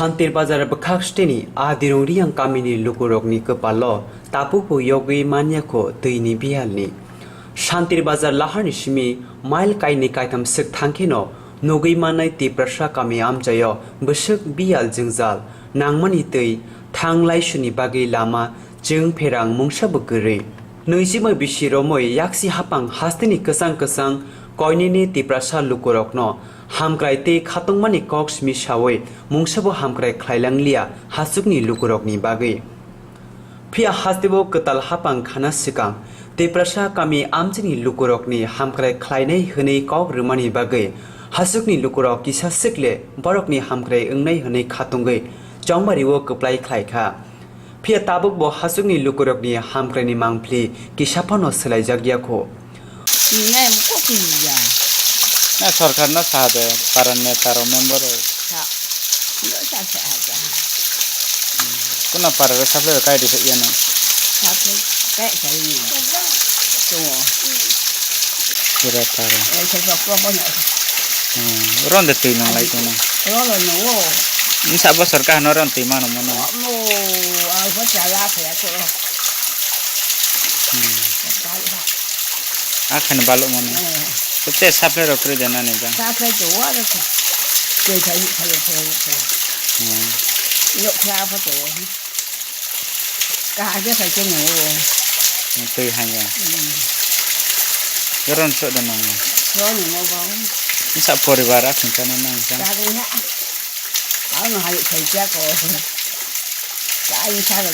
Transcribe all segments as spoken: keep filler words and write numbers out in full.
Shantir Bazar bwkhak steni Adirong Riyang kamini lukurokni kwpalo tabukbo yogwi manyakho twini biyalni. Shantir Bazar laharni simi mile kainwi kaitham swk thangkheno nugwi mannai Tiprasa kami amchaio bwswk biyal jwngjal nangmani twi thang laisuni bagwi lama chwng pherang mungsabo kwrwi. Nwijima bisi romwi yaksi hapang hasteni kwchang kwchang koinene Tiprasa lukurokno hamkrai tei khatungmani kok simi sawi mungsabo hamkrai khlailangliya hachukni lukurokni bagwi. Phiya hasteo kwtal hapang khana swkang Tiprasa kami amchini lukurokni hamkrai khlainai hwnwi kok rwmani bagwi hachukni lukurok kisa swkle borokni hamkrai wngnai hwnwi khatungwi chongbario kwplai khlaikha. Phiya tabukbo hachukni lukurokni hamkraini mangpili kisa phano swlaijakya kho. Nai mukuk ya. Na sorkar no sa de, para neta rok member rok. Sa. Yo sa sa sa. Kuna para rok supply rok kai di ya na. Supply kai kai ni. Tumo. Kira para. Eh, sa sa ko bo na. Hmm, ron de twi nang lai twi na. Ron no wo. Ni sa bosor ka no ron twi mano mano. Mo, a ko cha la kha ya ko. Hmm. Ka ya. Akhani balok mani. Eh. Te supply rok kwrwi de nani jang. Supply to wa ro. Te khai khai khai khai. Hmm. Yo kha pa to. Ka ha je khai ke no. Twi hanya. Hmm. Ron so de nang. Ron no ba. Sa poribar akhun kana nang jang. Ka ha. Ano hai khai kya ko. Ka ai sa ro.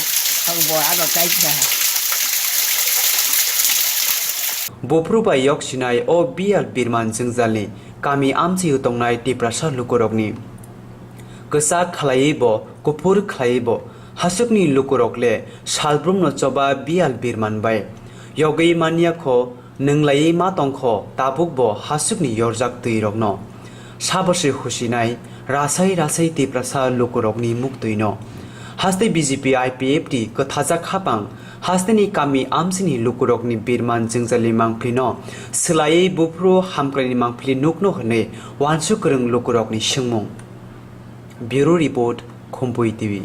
Ang bo aro kai kya. Buphuru bai yok sinai o biyal birman jwngjalni kami amchio tongnai Tiprasa lukurokni. Kwchak khlaiwi bo, kuphur khlaiwi bo, hachukni lukurok le salbrumno choba biyal birman bai. Yogwi manya kho, nwnglaiwi ma tong kho, tabuk bo hachukni yorjak twi rokno. Sabosi husinai, rasai rasai Tiprasa lukurokni muktwino. Haste B J P I P F T kwthajak hapang, hasteni kami amchini lukurokni birman jwngjali mangpilino swlaiwi buphuru hamkraini mangpili nukno hwnwi wansuk kwrwng lukurokni swngmung. Bureau Report, Khumpui T V.